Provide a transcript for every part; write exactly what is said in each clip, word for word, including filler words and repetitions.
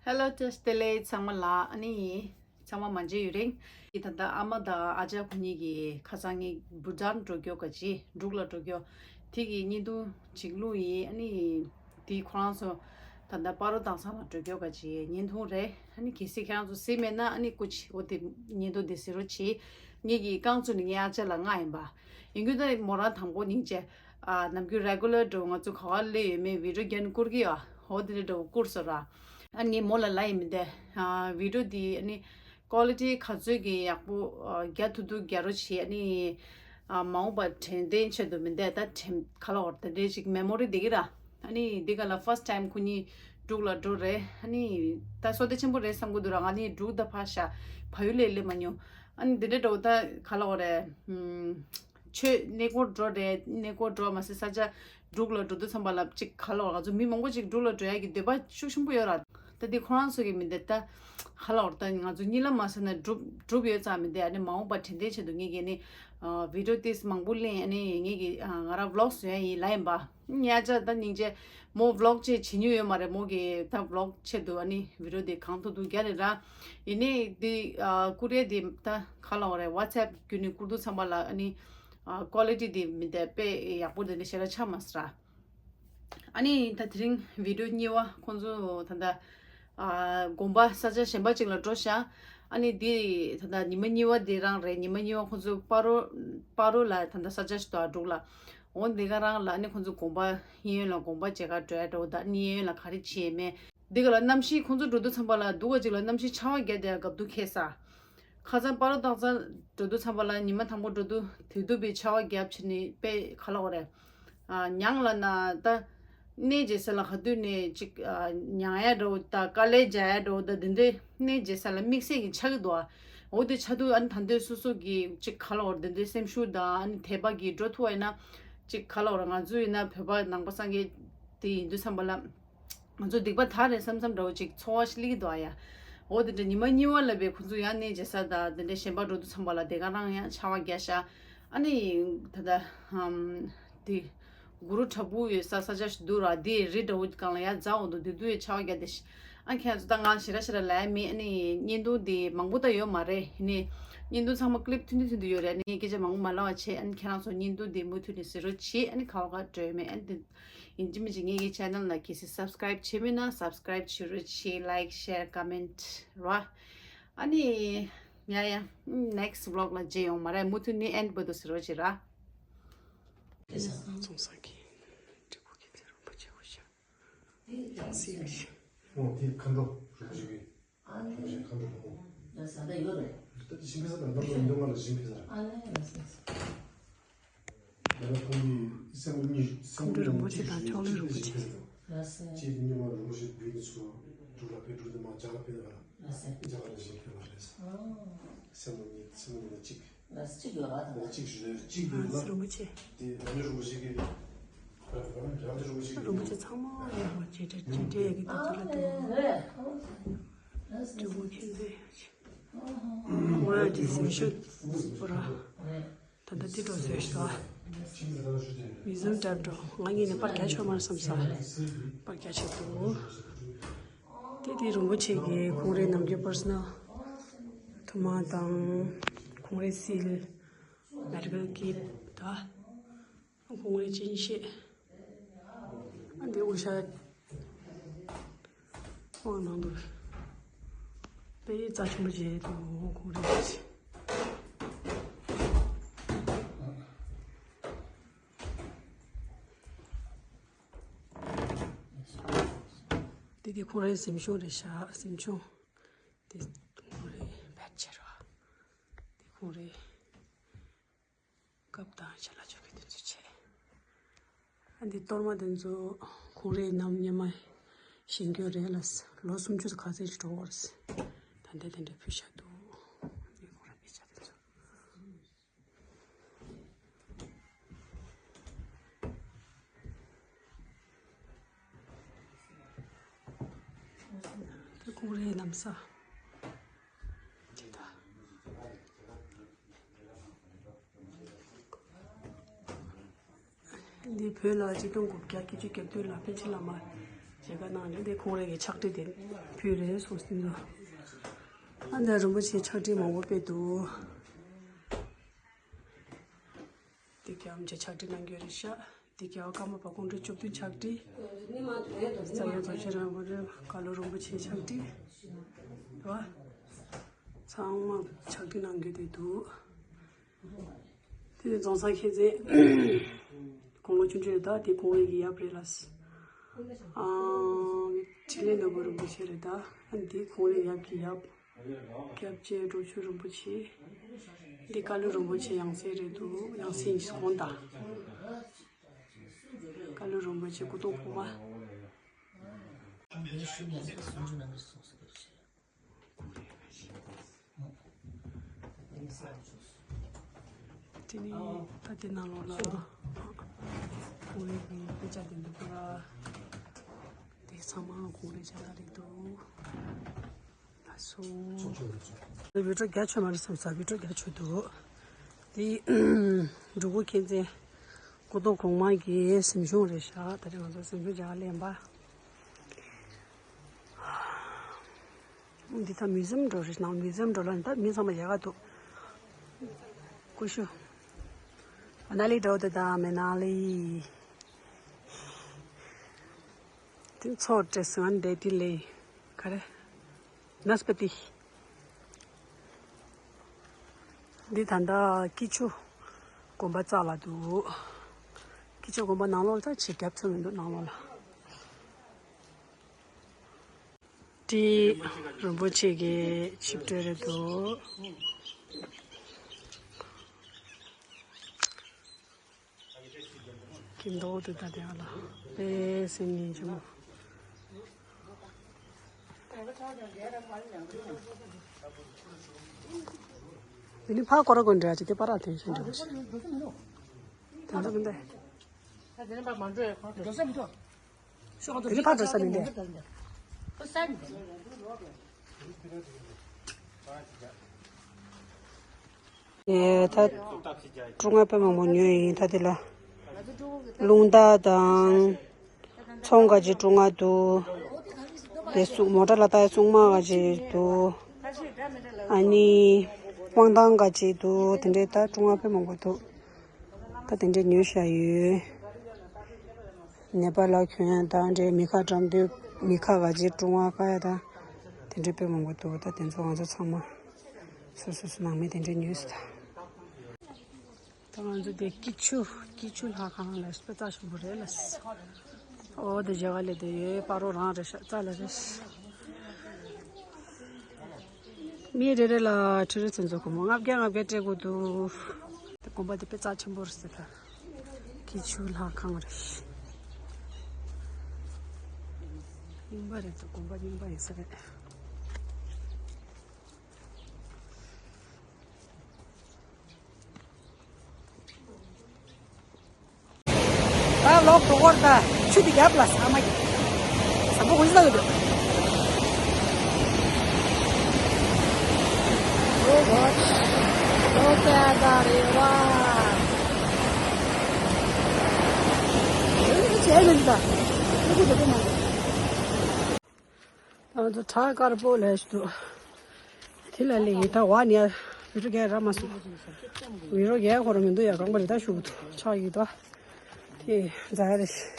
Hello, བཀྲ་ཤིས་བདེ་ལེགས་ཚང་མ་ལ། ཨ་ནི་ཚང་མ་མ་མཇལ་ཡུན་རིང་། ད་ལྟ་ཨ་མ་དང་ཨ་ཅག་ཁོ་གཉིས་ཀྱིས་ཁ་སང་ངའི་བུ་ཌན་འགྲོ་རྒྱུ་ག་ཅི་འབྲུག་ལ་འགྲོ་རྒྱུ་དེ་གི་བརྙན་ཐུང་ཅིག་བླུགས་ཡིན། ཨ་ནི་དེ་ཁོ་རང་ཚོ་ད་ལྟ་སྤ་རོ་དྭགས་གཙང་ལ་འགྲོ་རྒྱུ་ག་ཅི་བརྙན་ཐུང་རེད། ཨ་ནི་གལ་སྲིད་ཁྱེད་རང་ཚོ་གཟིགས་མེད་ན་ཨ་ནི་སྐུ་མཁྱེན། འོ་དེ་བརྙན་ཐུང་དེ་གཟིགས་རོགས་གྱིས། ངེད་ཀྱི་རྐང་བཙུགས་ནས་ངའི་ཨ་ཅག་ལ་མངགས་ཡིན་པ། ཡིན་རྒྱུ་ད་མོ་རང་དང་པོ་སྙིང་རྗེ། ཨ་ནམ་རྒྱུན་regular་འགྲོ་ང་ཚོ་ག་བ་སླེབས་ཡོད་མེད་བི་ཌིའོ་རྒྱན་བསྐུར་གི་ཡོད། འོ་དེ་འདྲ་འདྲ་བོ་བསྐུར་སོང་ར། ཨ་ངས་མོ་ལ་ལབ་ཡིན་མི་འདུག་ཨ་བི་ཌིའོ་འདི་ཨ་ནི་ཀོ་ལི་ཊི་ག་ཚོད་ཀྱི་ཡག་པོ་ཨ་རྒྱག་ཐུབ་ཐུབ་རྒྱག་རོགས་བྱེད། ཨ་ནི་ཨ་མ་འོངས་པ་དྲན་རྟེན་ཆེད་དུ་མི་འདུག་ད་དྲན་ག་ལ་འོར་དེ་འདྲའི་ཅིག་མེ་མོ་རི་འདི་གི་ར། ཨ་ནི་འདི་ག་ལ་first time ཁོ་གཉིས་འབྲུག་ལ་འགྲོ་རེད། ཨ་ནི་ད་བསོད་བདེ་ཆེན་པོ་རེད་བསམ་གི་འདུག་ར། ང་ནི་འབྲུག་ད་ཕར་བཞག་བལ་ཡུལ་ལ་སླེབས་མ་མྱོང་། ཨ་ནི་འདི་འདྲའི་འདྲ་བོ་ད་ག་ལ་འོ་རེད། ཨམ། ཆོས་གནས་སྐོར་འགྲོ་རེད། གནས་སྐོར་འགྲོ་མ་ཟད་ས་ཆ་འབྲུག་ལ་འགྲོ་དུས་ཙམ་པ་ལ་ཅིག་ག་ལ་འོ་རེད། ང་ཚོ་མི་མང་པོ་ཅིག་འབྲུག་ལ་འགྲོ་ཡ་གི་འདོད་པ་ཤུགས་ཆེན་པོ་ཡོད་ར། ད་འདི་ཁོ་རང་ཚོ་གི་མི་འདུག་ད་ག་ལ་འོ་རེད། ད་ང་ཚོ་གཉིད་ལམ་མ་སོང་ན་འགྲུབ་འགྲུབ་ཡོད་ཙང་མི་འདུག་ཨ་ནི་མ་འོངས་པ་དྲན་རྟེན་ཆེད་དུ་ངེད་ཀྱིས་ནི་ཨ་བི་ཌིའོ་ཏིས་མང་པོ་ལེན། ཨ་ནི་ངེད་ཀྱིས་ཨ་ང་རང་བི་ལོག་བཟོ་ཡ་ཡིན་ལབ་ཡིན་པ། ཉ་ཅག་ད་སྙིང་རྗེ། མོ་བི་ལོག་ཅིག་བྱེད་མྱོང་ཡོད་མ་རེད། མོ་གི་ད་བི་ལོག་ཆེད་དུ་ཨ་ནི་བི་ཌིའོ་དེ་གང་ཐུབ་ཐུབ་རྒྱག་རེད་ར། ཡིན་ནའི་དེ་ཨ་ཀུ་རེ་དེ་ད་ག་ལ་འོ་རེད། WhatsApp་བརྒྱུད་ནས་བསྐུར་དུས་ཙམ་པ་ལ་ཨ་ནི་ཨ་ཀོ་ལི་ཊི་དེ་མི་འདུག་དཔེ་ཡག་པོ་དེ་འདྲ་ཞེ་དྲག་ཆགས་མ་སོང་ར། ཨ་ནི་ད་དེ་རིང་བི་ཌིའོ་གཉིས་པ་ཁོང་ཚོ་ད་ལྟ་ཨ་དགོན་པ་ས་ཆ་གཞན་པ་ཅིག་ལ་འགྲོ་ཤག་ཨ་ནི་དེ་ད་ལྟ་ཉི་མ་གཉིས་པ་དེ་རང་རེད། ཉི་མ་གཉིས་པ་ཁོང་ཚོ་སྤ་རོ་སྤ་རོ་ལ་ད་ལྟ་ས་ཆ་ཞིག་འདུག་ཨ་འབྲུག་ལ། འོ་འདི་ག་རང་ལ་ཨ་ནི་ཁོང་ཚོ་དགོན་པ་གཡས་གཡོན་ལ་དགོན་པ་མཇལ་ཁ་འགྲོ་ཡ་འདྲ་བོ་དང་ཨ་ནི་གཡས་གཡོན་ལ་ག་རེ་བྱེད་ཡས་མེད། འདི་ག་ལ་གནམ་གཤིས་ཁོང་ཚོ་འགྲོ་དུས་ཙམ་པ་ལ་སྡུག་པ་ཅིག་ལ་གནམ་གཤིས་ཆར་པ་བརྒྱབ་བསྡད་ཡ་སྐབས་སྡུག་ཁེལ་ས། ཁ་སང་སྤ་རོ་སྟག་ཚང་འགྲོ་དུས་ཙམ་པ་ལ་ཉི་མ་དང་པོ་འགྲོ་དུས་དེ་དུས་པའི་ཆར་པ་བརྒྱབ་བྱས་ནས་དཔེ་ག་ལ་འོ་རེད། ཨ་མྱང་ལ་ན་ད་གནས་མཇལ་ས་ལ་ག་དུས་ནས་ཅིག་ཨ་མྱང་ཡ་འདྲ་བོ་དང་དཀའ་ལས་རྒྱག་ཡ་འདྲ་བོ་དང་དེ་འདྲའི་གནས་མཇལ་ས་ལ་དམིགས་བསལ་གྱི་ཆགས་ཀྱི་འདུག་ཨ། འོ་དེ་ཆགས་དུས་ཨ་ནི་ད་འདོད་སོ་སོ་གི་ཅིག་ག་ལ་འོ་རེད། དེ་འདྲའི་སེམས་ཤུགས་དང་ཨ་ནི་དད་པ་གིས་འགྲོ་ཐུབ་པ་ཡིན་ན་ཅིག་ག་ལ་འོ་རེད། ང་ཚོ་ཡིན་ན་བོད་པ་ནང་པ་སངས་རྒྱས་དེ་ཡིན་དུས་ཙམ་པ་ལ། ང་ཚོ་སྡིག་པ་དག་རེད་བསམ་བསམ་འདྲ་བོ་ཅིག་ཚོར་བ་ཞིག་སླེབས་ཀྱི་འདུག་ཨ་ཡ། འོ་དེ་འདྲ་ཉི་མ་གཉིས་པ་ལ་བས་ཁོ་ཚོ་ཡང་གནས་མཇལ་ས་དང་དེ་འདྲ་གཞན་པ་འགྲོ་དུས་ཙམ་པ་ལ་དེ་ག་རང་ཡང་ཆར་པ་བརྒྱབ་ཤག་ཨ་ནི་ད་ལྟ་ཧམ་དེ་གུ་རུ་བྲག་ཕུག་ཡོད་ས་ས་ཆ་ཞིག་འདུག་ར། དེ་རི་འདྲ་བོ་སྒང་ལ་ཡར་འཛེགས་འོང་དུས་དེ་དུས་ཡང་ཆར་པ་བརྒྱབ་བསྡད་ཤག་ཨ་ཁྱེད་ཚོ་ད་ང་ཞེ་དྲག་ཞེ་དྲག་ལབ་ཡ་མེད། ཨ་ནི་བརྙན་ཐུང་དེ་མང་པོ་ད་ཡོད་མ་རེད། ཨ་ནི་བརྙན་ཐུང་ཚང་མ་ཀི་ལིབ་ཐུང་ཐུང་ཐུང་ཐུང་ཡོད་རེད། ཨ་ནི་སྐད་ཆ་མང་པོ་མ་ལབ་པ་བྱས། ཨ་ནི་ཁྱེད་རང་ཚོ་བརྙན་ཐུང་དེ་མུ་མཐུད་ནས་གཟིགས་རོགས་བྱེད། ཨ་ནི་ག་བ་ག་འགྲོ་ཡོད་མེད། ཨ་ནི་དེ་ཡིན་གཅིག་མིན་གཅིག་ངེད་ཀྱི་channel་ལ་གལ་སྲིད་subscribe་བྱས་མེད་ན་subscribe་བྱེད་རོགས་བྱེད། Like, share, comment་ར། ཨ་ནི་ཡ་ཡ་next vlog་ལ་མཇལ་ཡོང་མ་རེད། མུ་མཐུད་ནས་end་བར་དུ་གཟིགས་རོགས་བྱེད་ར། ཚོང་ས་གི་འབྲས་བུ་གི་ཚེ་རིང་པོ་ཆེ་བོ་ཤ་ཡང་སྲིད་ཀྱི་ཤ། ཨོ་དེ་མཁའ་འགྲོ་རིན་པོ་ཆེ་གི་རིན་པོ་ཆེ་མཁའ་འགྲོ་ཁོང་། ད་ཟ་ད་ཡོད་རེད། ད་དེ་ཞིང་ཁ་ས་དང་འདམ་ལ་འདམ་ལ་ཞིང་ཁ་ས་རེད། ཨ་ལེ་ལ་ས་ས། ཡང་ན་ཁོང་གི་སེམས་ཉིད་སེམས་ཉིད་རིན་པོ་ཆེ་དང་ལྕོག་ལེ་རིན་པོ་ཆེ། ལ་ས། ཅེས་ཉི་མ་རིན་པོ་ཆེ་བུད་ནས་ཚུར་འབྲུག་ལ་ཕེབས་འབྲུག་དེ་མ་རྒྱ་གར་ཕེབས་ན་ལ་ས། རྒྱ་གར་ལ་ཞིང་ཁ་ས་རེད། ཨོ། སེམས་ཉིད་སེམས་ཉིད་ལ་གཅིག་ལ་ས་གཅིག་ཡོད་ར་ད། གཅིག་ཞུ་རེད། གཅིག་དེ་ལ་རིན་པོ་ཆེ། དེ་རང་རྒྱལ་རིན་པོ་ཆེ་གི་རང་རྒྱལ་རིན་པོ་ཆེ་གི་རིན་པོ་ཆེ་ཚང་མ་ཡོད་པ་ཅེས་དྲན་དྲན་ཡ་གི་དུས་ཚོད་ལ་བསྟན་ཡོད། དྲི་བ་མཁྱེན་བརྩེ་ཡོད་ཅེས། ང་རང་གི་གཟིམ་ཤོག་པོ་ར། ད་ལྟ་དེ་འགྲོ་བཟོས་ཤག་མི་བཟང་འདྲ་འགྲོ། ང་གཉིས་ནས་པར་རྒྱག་ཆོག་མ་རེད་བསམ་ས། པར་རྒྱག་ཆེད་དུ། དེ་དེ་རིན་པོ་ཆེ་གི་ཁོང་རའི་ནམ་རྒྱུན་personal་ཐུར་མ་དང་། ཁོང་རའི་seal། Medical kit་ད། ཁོང་རའི་སྤྱན་ཤེལ། ཨ་འདི་དབུ་ཞྭ། ཁོང་ནང་དུ་དཔེ་རྩ་ཆེན་པོ་བྱས་འདུག་ཁོང་རའི་སྤྱན་ཤེལ། འདི་དེ་ཁོང་རའི་གཟིམ་ཆུང་རེད་ཤག་གཟིམ་ཆུང་། འདི་ཁོང་རའི་བེཌ་ཆེ་ར། འདི་ཁོང་རའི་ཀབ་དང་ཞལ་ལག་མཆོད་ཀྱི་དེ་ཚོ་བྱས། ཨ་འདི་གཏོར་མ་དེ་ཚོ་ཁོང་རའི་ནམ་སྔོན་མ་བཞེངས་རྒྱུ་རེད་ལ། ལོ་སུམ་ཅུ་ཙམ་ག་ཚོད་ཅིག་འགྲོ་བ་རེད། ད་ལྟ་དེ་འདྲ་ཕུལ་བཞག་འདུག་འདི་ཁོང་རའི་དཔེ་ཆ་དེ་ཚོ། ཁོང་རའི་ལམ་ས། དེ་ད། འདི་བོད་ལ་ཆིག་སྟོང་དགུ་བརྒྱ་བརྒྱད་ཅུ་གྱ་བདུན་ལ་པཎ་ཆེན་བླ་མ་ ལས་ཀ་གནང་ནས་དེ་ཁོང་རང་གི་ཕྱག་བྲིས་དེ་ཕུལ་རེད་སོང་ཟིན་འདུག་ཨ་འདི་རིན་པོ་ཆེ་ཕྱག་བྲིས་མང་པོ་སྤེལ་འདུག་དེ་གའི་ཨམ་ཆི་ཕྱག་བྲིས་གནང་རྒྱུ་རེད་ཤག་དེ་གའི་ཀརྨ་པ་ཀོང་སྤྲུལ་བཅུ་བདུན་ཕྱག་བྲིས། རྩ་བའི་རྡོ་རྗེ་རིན་པོ་ཆེ། བཀའ་བློན་རིན་པོ་ཆེ་ཕྱག་བྲིས་རེད་བ། ཚང་མ་ཕྱག་བྲིས་གནང་རྒྱུ་དེ་འདུག་དེ་ནས་རྫོང་སར་མཁྱེན་བརྩེ་དགུང་ལོ་ཆུང་ཆུང་རེད། ད་དེ་གུང་རེ་གི་ཡབ་རེད་ལ། ཨང་། འཕྲིན་ལས་ནོར་བུ་རིན་པོ་ཆེ་རེད། ད་འདི་གུང་རེ་ཡབ་ཀྱི་ཡབ། སྐྱབས་རྗེ་འགྲོ་མཆོད་རིན་པོ་ཆེ། འདི་བཀའ་བློན་རིན་པོ་ཆེ་ཡང་སྲིད་རེད་འདུག་ཡང་སྲིད་དགོངས་དག་བཀའ་བློན་རིན་པོ་ཆེ་སྐུ་གདུང་གོང་མ། དེ་ནས་ད་དེ་ནང་ལོགས་ལ་གུང་རེ་གི་དཔེ་ཆ་དེ་འདུག་ག་དེ་ཚང་མ་གུང་རེ་ཆ་ལ་རེད་འདུག་ལགས་སོ། བི་ཌིའོ་རྒྱ་ཆོད་མ་རེད་བསམ་ས་བི་ཌིའོ་རྒྱ་ཆོད་འདུག་དེ་འབྲུག་སྒོ་མཁྱེན་བརྩེ་སྐུ་གདུང་གོང་མ་གི་གཟིམ་ཆུང་རེད་ཤག་ད་རེས་ང་ཚོ་གཟིམ་ཆུང་རྒྱག་ལེན་པ། འདི་ད་མིའུ་ཛིམ་འགྲོ་རེད། ནང་མིའུ་ཛིམ་འགྲོ་ལ་ད་མི་ཚང་མ་ཡག་ག་འདུག་ཀུ་ཤུ། ཨ་ན་ལི་འགྲོ་དེ་ད་མེ་ན་ལི། དེ་ཚོ་བྲེ་སི་ང་འདྲེ་དེ་ལས་ག་རེ། ནས་པ་ཏི། འདི་ད་ལྟ་ཀི་ཆུ་དགོན་པ་རྩ་ལ་འདུག་ཀི་ཆུ་དགོན་པ་ནང་ལོགས་ལ་ད་ཆེ་རྒྱབ་ཚོད་མི་འདུག་ནང་ལོགས་ལ། ཏི་རིན་པོ་ཆེ་གི་ཆིབས་བྲལ་རེད་འདུག་ཀི་མདོག་དེ་ད་དེ་ལ་དཔེ་སེམས་ཉིན་ཆེན་མོ། དེ་ནི་ཕ་སྐོར་ར་དགོན་འདྲ་ཅིག་དེ་པ་ར་དེ་ཤིན་འདྲ་ཅིག་དེ་ཚོ་མི་འདུག་དེ་ནི་ཕ་འགྲོ་ས་མི་འདུག་ཨེ་ད་ཀྲུང་ཧྭ་དཔེ་མང་པོ་ཉོས་ཡིན། ད་དེ་ལ་རླུང་རྟ་དང་ཚོང་ག་ཅིག་ཀྲུང་ཧྭ་འདུག་དེ་སུ་མོ་ཊ་ལ་ལྟ་ཡ་སྲུང་མ་ག་ཅིག་འདུག་ཨ་ནི་དབང་ཐང་ག་ཅིག་འདུག་དེ་འདྲའི་ད་ཀྲུང་ཧྭ་དཔེ་མང་པོ་འདུག་ད་དེ་འདྲའི་ཉོས་བཞག་ཡོད། ནེ་པ་ལ་གྱོན་ཡ་དང་འདྲའི་མི་ཁ་འགྲམ་དུ་མི་ཁ་ག་ཅིག་ཀྲུང་ཧྭ་ཁ་ཡ་དང་དེ་འདྲའི་དཔེ་མང་པོ་འདུག་ད་དེ་ཚོ་ང་ཚོ་ཚང་མ་སོ་སོ་སོ་ནང་མི་དེ་འདྲའི་ཉོས་སོང་ད། ད་ང་ཚོ་དེ་ཀི་ཆུ་ཀི་ཆུ་ལྷ་ཁང་ལ་དཔེ་རྩ་ཆེན་པོ་རེད་ལ། ཨོ་དེ་རྒྱ་གར་ལས་དེ་ཡོད་པ་རོ་རང་རེད་ཤག་རྩ་ལ་རེད། མི་རེ་རེ་ལ་ཁྲི་རེ་ཚན་ཚོ་སྒོར་མོ་ལྔ་བརྒྱ་ལྔ་བརྒྱ་སྤྲད་དགོས་འདུག་དེ་དགོན་པ་དེ་དཔེ་རྩ་ཆེན་པོ་རེད་ཟེར་ད། ཀི་ཆུ་ལྷ་ཁང་རེད། རྙིང་པ་རེད་འདུག་དགོན་པ་རྙིང་པ་ཡིན་ས་རེད། ད་ལོག་འགྲོ་སྐོར་ད་ཆུ་དེ་རྒྱབ་ལ་ས་མ་གི་ས་མ་གོ་ཤི་ལ་ཡོད། ཨོ་གོ་ལོག་ད་ད་རེ་བ། ཨོ་ཆེ་ནི་ད་ཨོ་གོ་ད་མ། ང་ཚོ་བྲག་དཀར་པོ་ལས་ཞིག་འདུག་དེ་ལ་ལས་ཡིན་ད་བ་ནས་བི་རོ་རྒྱག་ར་མ་སོང་། བི་རོ་རྒྱག་ཁོ་ར་མི་འདུག་ཡ་གང་པ་རི་ད་ཤུགས་འདུག་ཆགས་ཡོད་ད། དེ་རྫ་ཡ་རེ་ཞིག་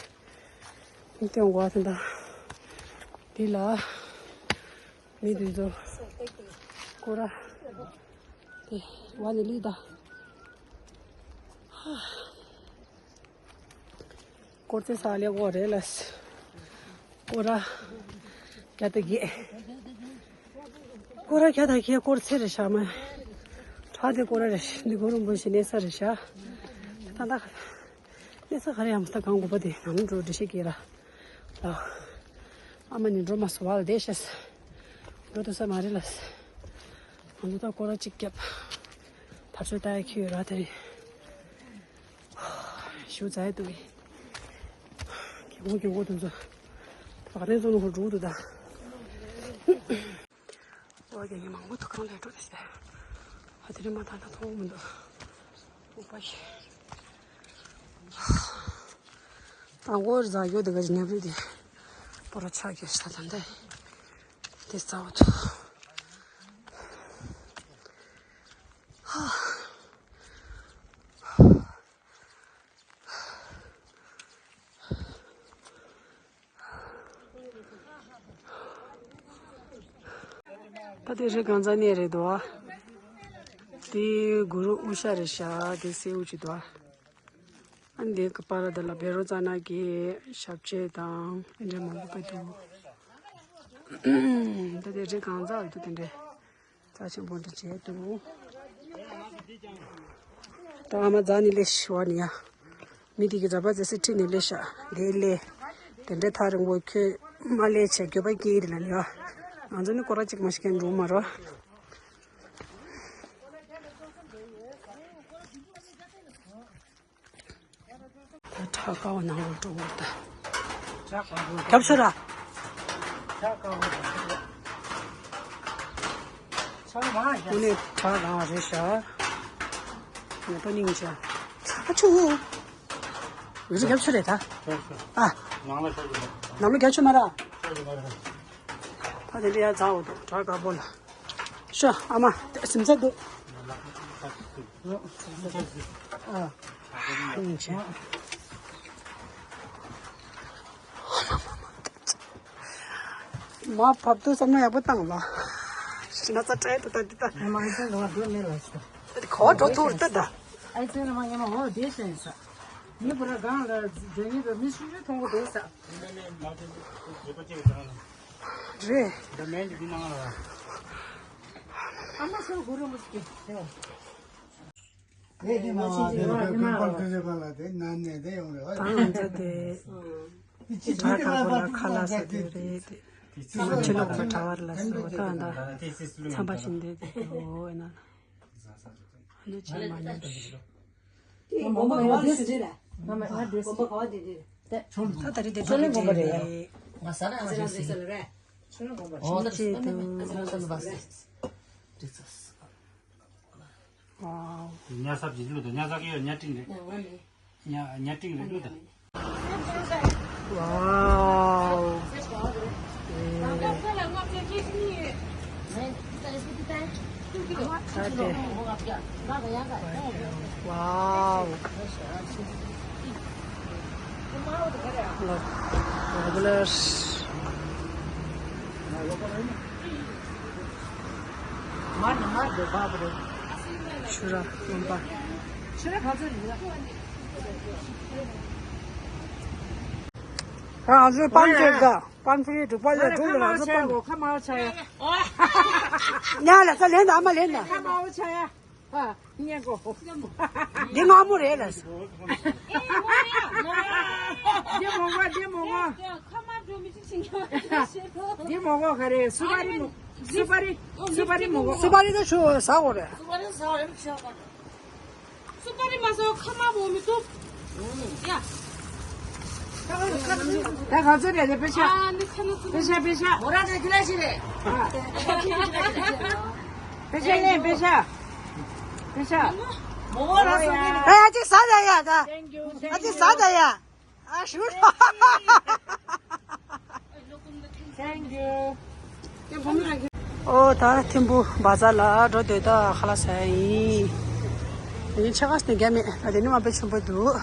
སྟོན་གོ་བ་དེ་འདྲ། དེ་ལ་མི་དེ་ཚོ་ཀོ་ར་དེ་བ་ནས་ལུས་ད། སྐོར་ཚེ་ས་ལེ་འོ་རེད་ལ། སྐོར་ར་རྒྱ་ད་གེ་སྐོར་ར་རྒྱ་ད་གེ་སྐོར་ཚེ་རེད་ཤག་མ། ཁྲག་དེ་སྐོར་ར་རེད་ཤག་འདི་གོ་རུ་འབུ་ཞིག་གནས་ས་རེད་ཤག་ད་ད་གནས་ས་ག་རེ་ཡང་མ་ད་གང་དགོས་པ་དེ་ནང་འགྲོ་འདྲི་ཤེས་ཀྱི་ར། ལ། ཨ་མ་ནི་འགྲོ་མ་སོང་བ་ལ་བསྡད་ཤག་འགྲོ་ཐུབ་ས་མ་རེད་ལ། ང་ཚོ་ད་སྐོར་ར་གཅིག་བརྒྱབ། ད་ཚོད་ད་ཡ་ཁྱོད་ར་དེ་རེད། ཞུ་ཚར་འདུག་གི། རྒན་གོག་རྒན་གོག་དེ་ཚོ་བག་སྟེང་ཚོ་ནང་ཧོ་འགྲོ་འདུག་ད། ཨོ་རྒན་གོག་མང་པོ་འདུག་གང་ལས་འགྲོ་དེ་ཟེར། ཨ་དེ་རིང་མ་ཐང་ཐང་མཐོང་མི་འདུག་ཨོ་པ་ཞེ། དང་པོ་རྫ་སྐྱོ་དེ་ག་ཞིག་ཉབ་རེད་དེ། ད་ ཁོ་ར་ཆག་གི་ཤ་ད་འདི་འདི་ས་འོ་ཐུ། ད་དེ་རི་གང་ཚ་ནས་རེད་དོ། དེ་གུ་རུ་དབུ་ཞྭ་རེད་ཤག་དེ་སེའུ་ཅིག་དོ། ཨ་ནི་དེ་གི་པར་དེ་ལ་བེ་རོ་ཙ་ན་གི་ཞབས་རྗེས་དང་དེ་འདྲ་མང་པོ་དཔེ་འདུག་ད་དེ་རི་གང་ཚ་རེད་དོ་དེ་འདྲ། རྩ་ཆེན་པོ་འདི་བྱས་འདུག་ད་ཨ་མ་རྫ་ནི་ལས་ཤི་བ་ནི་ཡ། མི་དེ་གི་རྫ་པ་རྫ་སི་ཁྲིད་ནས་ལས་ཤ་དེ་ལས། དེ་འདྲའི་ཐག་རིང་པོ་ཁྱོད་མ་ལས་བྱས་འགྱོད་པ་སྐྱེ་ཡི་རེད་ལ་ནི་ཡ། ང་ཚོ་ནི་སྐོར་ར་གཅིག་མ་ཤི་མཁན་འགྲོ་མ་རོ། ད་བྲག་དཀར་པོ་ནང་ལ་འགྲོ་དགོས་ད། རྒྱབ་ཤོར་ར། ཁོ་ནས་བྲག་རང་རེད་ཤག་ངོ་ཏོ་སྙིང་རྗེ། ཨ་ཆུ། འུ་ཚོ་རྒྱབ་ཤོར་རེད་ད། ཨ། ནང་ལ་རྒྱབ་ཤོར་མ་ར། ད་དེ་འདྲ་ཡ་ཛ་འོ་དོ་བྲག་དཀར་པོ་ལ། ཤོ་ཨ་མ་སིམ་ཚ་འདུག་ཨ། ཨིན་ཆེ། མ་བབ་དུས་བསམ་བློ་ཡག་པོ་བཏང་ལ། ཤི་ན་ཚ་དྲན་དུ་ད་འདི་ད། ཨ་མ་ཨེ་ཙི་ལ་འགྲོ་མེད་ལ་ཤི། ད་ག་བ་འགྲོ་ཐུར་ད་ད། ཨེ་ཙི་ལ་མ་ཉི་མ་འོ་དེ་ཤེས་ས། མི་བུ་ར་གང་ལ་འགྲོ་ཉེ་བའི་མི་སུ་ཡོད་མཐོང་གི་འདུག་ས། རེད། ཨ་མ་སོ་གུ་རུ་མུ་སྐྱེ། ད་ང་ཚོ་དེ་བྲག་དཀར་པོ་ལ་ཁ་ལག་ཟ་དུས་རེད་དེ། ང་ཕྱི་ལོགས་ལ་གྲྭ་བར་ལ་ཟེར་བ་ད་ད་མཚམས་པ་བཞིན་དེ་དེ་འོ་ཡིན་ན། ཨ་ནི་བྱེད་མ་མྱོང་། ད་ད་རེས་དེ་ཚོ་རེད། ང་ས་ན་ང་ཞིག་སྲིད། ཨོ་ད་ཅི་ཅི་དུ། ཉ་སབ་ཅིག་བླུགས་དང་ཉ་ཟག་ཡོད་ཉ་སྤྲིན་རེད། ཉ་ཉ་སྤྲིན་རེད་བླུགས་དང་། Wow. ད་དེ། Wow. Look. Fabulous. ཤུ་ར་རྣམ་པ། ཤུ་ར་ག་ཚོད་རེད། ང་ཚོའི་པན་ཅེ་ག་པན་ཕི་རི་འབྲུག་པ་ལས་འབྲུག་ལ་རང་བཟོ་པན། ཁ་མའོ་ཆ་ཡ། ཉ་ལ་ས་ལེན་ད་ཨ་མ་ལེན་ད། ཁ་མའོ་ཆ་ཡ། ཨ། ཉན་གོ། འདི་སྔ་མོ་རེད་ལ། འདི་མོ་གོ་འདི་མོ་གོ། འདི་མོ་གོ་ག་རེ་སུ་པ་རི་མོ། སུ་པ་རི། སུ་པ་རི་མོ་གོ། སུ་པ་རི་ད་ཆུ་ཟ་གོ་རེད། སུ་པ་རི་མ་ཟ་ཁ་མ་བོ་མི་ཐུབ། ཡ། ད་ག་ཚོད་རེད་དེ་པེ་ཤ། ཨ་ནི་ཁ་ན་ཚོད། པེ་ཤ་པེ་ཤ། མོ་ར་ནས་ཁྱི་ལ་ཞིག་རེད། པེ་ཤ་ཡིན་པེ་ཤ། པེ་ཤ། མོ་བོ་ར་སོང་གི་རེད། ཨ་ཡ་ཅིག་ཟ་ད་ཡ་ད། ཨ་ཅིག་ཟ་ད་ཡ། ཨ་ཞུ། Thank you. ཨོ་ད་ཐིམ་ཕུ་བ་ཛར་ལ་འགྲོ་འདོད་ད་ཁ་ལག་ཟ་ཡ་ཡིན། དེ་ནི་ཆ་ག་སི་ནས་རྒྱ་མེད་ད་དེ་ནི་མ་དཔེ་ཆེན་པོ་འདུག་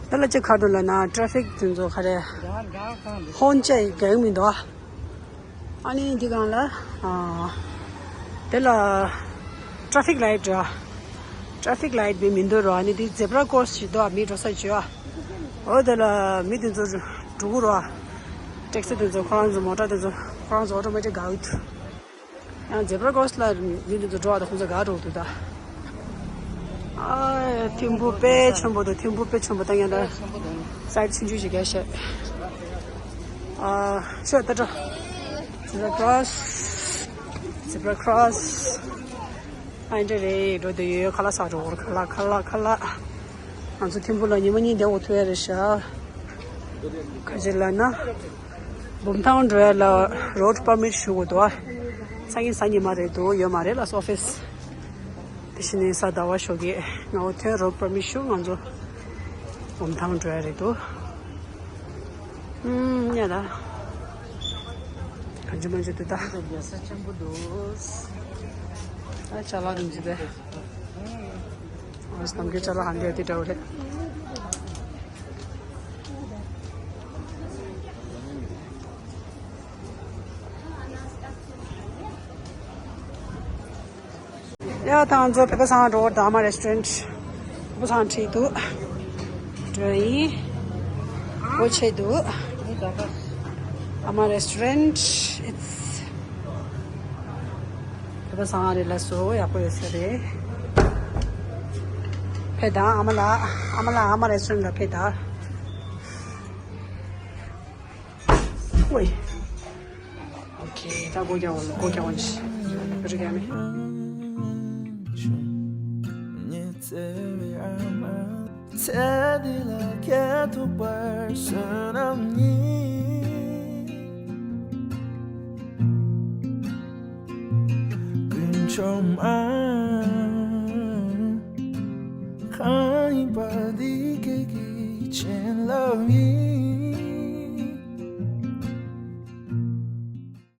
ད་ལ་ཅིག་ཁ་འགྲོ་ལ་ན་ཊེ་ཕིག་དེ་ཚོ་ག་རེ་ཧོན་ཅེ་རྒྱག་མི་འདུག་ཨ་ནི་འདི་གང་ལ། ཨ། དེ་ལ་ཊེ་ཕིག་ལའིཊ་ར། ཊེ་ཕིག་ལའིཊ་བི་མི་འདུག་ར། ཨ་ནི་འདི་ཛེབ་ར་ཀོ་སི་ཞིག་འདུག་མི་འགྲོ་ས་བྱོས་ཨ། འོ་དེ་ལ་མི་དེ་ཚོ་འགྲོ་གི་ར། ཊེག་སི་དེ་ཚོ་ཁོ་རང་ཚོ་མོ་ཊ་དེ་ཚོ་ཁོ་རང་ཚོ་ཨོ་ཊོ་མེ་ཊིག་ག་ཡོད། ཡང་ཛེབ་ར་ཀོ་སི་ལ་མི་དེ་ཚོ་འགྲོ་བ་དང་ཁོང་ཚོ་དགའ་འགྲོ་འདུག་ད། ཨ། ཐིམ་ཕུ་དཔེ་ཆེན་པོ་འདུག་ཐིམ་ཕུ་དཔེ་ཆེན་པོ་ད་ཡང་ད་སའིཌ་ཆུང་ཆུང་ཞིག་རྒྱག་ཤག་ཨ། ཤོག་ད་འགྲོ། ཛེབ་ར་ཀོ་སི། ཛེབ་ར་ཀོ་སི། ཨ་འདྲ་རེད་འགྲོ་འདོད་ཡོད་ཁ་ལག་ཟ་འགྲོ་ཁ་ལག་ཁ་ལག་ཁ་ལག་ང་ཚོ་ཐིམ་ཕུ་ལ་ཉི་མ་གཉིས་བསྡད་འོ་ཐུབ་ཡ་རེད་ཤག་ག་ཅི་ལབ་ན། བུམ་ཐང་འགྲོ་ཡ་ལ་རོཌ་པར་མིཊ་ཞུ་དགོས་འདུག་ཨ། སང་ཉིན་གཟའ་ཉི་མ་རེད་འདུག་ཡོད་མ་རེད་ལགས་ཨོ་ཕིས། དེ་བཞིན་ནས་གཟའ་ཟླ་བ་ཞོགས་ཀས་ང་འོ་ཐོན་རོཌ་པར་མིཊ་ཞུ་ང་ཚོ་བུམ་ཐང་འགྲོ་ཡ་རེད་འདུག་ཨུམ། ཉལ་ད། གང་བྱུང་མང་བྱུང་འདུག་ད། ཡ་ས་ཆེན་པོ་འདུག་ཨ་ཅ་ལག་རིན་ཅི་བས། ཨ་སི་ནམ་གྱི་ཅ་ལག་ཧན་དེ་དེ་འདྲ་བོ་རེད། ཡ་ད་ང་ཚོ་བོད་པ་ཚང་འགྲོ་ད། ཨ་མ་རེ་སི་ཊོ་རན་ཊི། བོད་པ་ཚང་ཁྲིད་འདུག་འགྲོ་ཡིན། སྒོ་ཕྱེ་འདུག་ཨ་མ་རེ་སི་ཊོ་རན་ཊི། ཨིཊ་སི། བོད་པ་ཚང་རེད་ལ་སོ་ཡག་པོ་ཡོད་ས་རེད། ཕེབས་དང་ཨ་མ་ལགས། ཨ་མ་ལགས། ཨ་མ་རེ་སི་ཊོ་རན་ཊི་ལ་ཕེབས་དང་། ཝེ། ཨོ་ཁེ། ད་སྒོ་རྒྱག་འོང་། སྒོ་རྒྱག་འོང་ཞིག་རི་རྒྱ་མེ། ཚེ་འདི་ལ་ཁྱེད་ཐུག་པར་བསོད་ནམས་ཉིད། ཀུན་འཆང་མ་གང་ཡིན་པ་འདི་ཁྱེད་ཀྱི་བྱིན་རླབས་ཡིན།